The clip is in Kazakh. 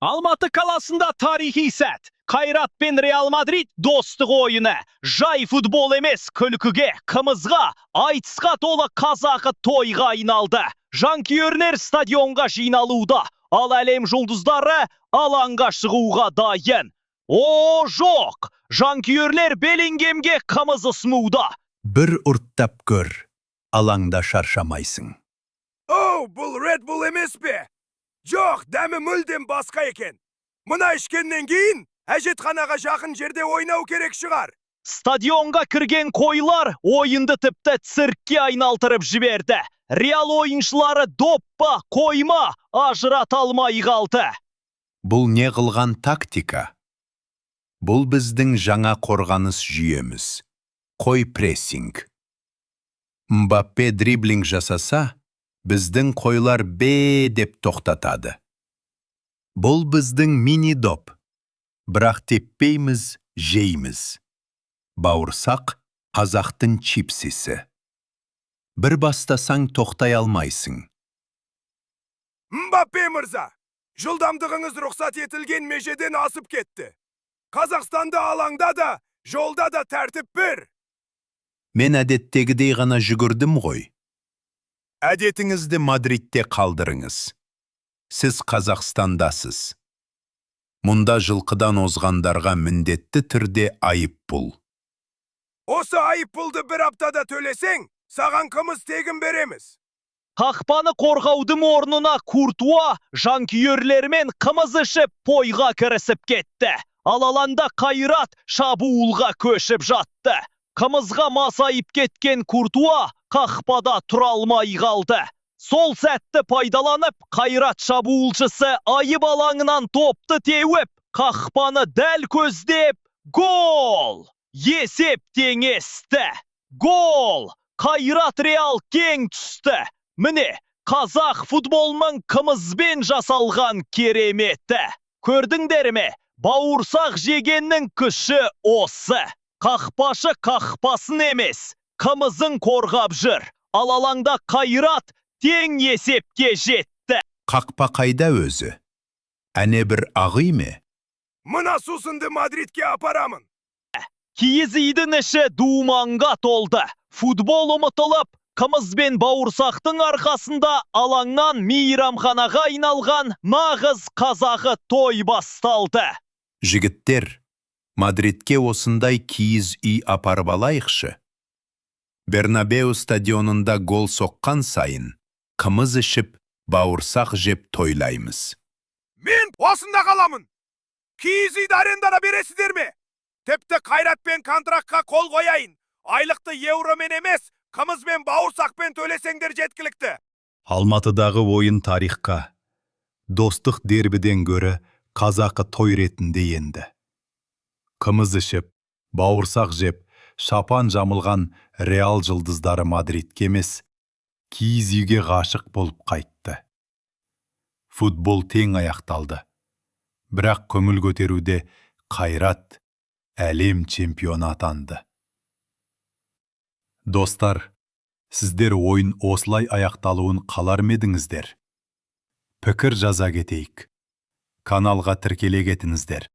Алматы қаласында тарихи сәт. Қайрат пен Реал Мадрид достық ойыны. Жай футбол емес, күлкіге, қымызға, айтысқа толы қазақы тойға айналды. Жанкүйерлер стадионға жиналуда, ал әлем жұлдыздары алаңға шығуға дайын. О, жоқ! Жанкүйерлер Беллингемге қымыз ұсынуда. Бір ұрттап көр, алаңда шаршамайсың. Оу, бұл Red Bull емес пе? Жоқ, дәмі мүлдем басқа екен. Мына ішкеннен кейін әжетханаға жақын жерде ойнау керек шығар. Стадионға кірген қойлар ойынды тіпті циркке айналдырып жіберді. Реал ойыншылары доп па, қой ма, ажырата алмай қалды. Бұл не қылған тактика? Бұл біздің жаңа қорғаныс жүйеміз. Қой прессинг. Мбаппе дриблинг жасаса, біздің қойлар бе деп тоқтатады. Бұл біздің мини доп. Бірақ теппейміз, жейміз. Бауырсақ — қазақтың чипсисі. Бір бастасаң, тоқтай алмайсың. Мбаппе мырза, жылдамдығыңыз рұқсат етілген межеден асып кетті. Қазақстанда алаңда да, жолда да тәртіп бір. Мен әдеттегідей ғана жүгірдім ғой. Әдетіңізді Мадридте қалдырыңыз. Сіз Қазақстандасыз. Мұнда жылқыдан озғандарға міндетті түрде айыппұл. Осы айыппұлды бір аптада төлесең, саған қымыз тегін береміз. Қақпаны қорғаудың орнына Куртуа жанкүйерлермен қымыз ішіп, тойға кірісіп кетті. Ал алаңда Қайрат шабуылға көшіп жатты. Қымызға масайып кеткен Куртуа қақпада тұра алмай қалды. Сол сәтті пайдаланып, Қайрат шабуылшысы айып алаңынан топты теуіп, қақпаны дәл көздеп, гол! Есеп теңесті. Гол! Қайрат Реал тең түсті. Міне, қазақ футболының қымызбен жасалған кереметі. Көрдіңдер ме? Бауырсақ жегеннің күші осы. Қақпашы қақпасын емес, қымызын қорғап жүр. Ал алаңда Қайрат тең есепке жетті. Қақпа қайда өзі? Әне бір ақ үй ме? Мына сусынды Мадридке апарамын. Киіз үйдің іші думанға толды. Футбол ұмытылып, қымыз бен бауырсақтың арқасында алаңнан мейрамханаға айналған нағыз қазақы той басталды. Жігіттер, Мадридке осындай киіз үй апарып алайықшы. Бернабеу стадионында гол соққан сайын, қымыз ішіп, бауырсақ жеп тойлаймыз. Мен осында қаламын. Киіз үйді арендаға бересіздер ме? Тіпті Қайратпен контрактқа қол қояйын. Айлықты евромен емес, қымыз бен бауырсақпен төлесеңдер жеткілікті. Алматыдағы ойын тарихқа достық дербіден гөрі қазақы той ретінде енді. Қымыз ішіп, бауырсақ жеп, шапан жамылған Реал жұлдыздары Мадридке емес, киіз үйге ғашық болып қайтты. Футбол тең аяқталды. Бірақ көңіл көтеруде Қайрат әлем чемпионы атанды. Достар, сіздер ойын осылай аяқталуын қалар ма едіңіздер? Пікір жаза кетейік. Каналға тіркеле кетіңіздер.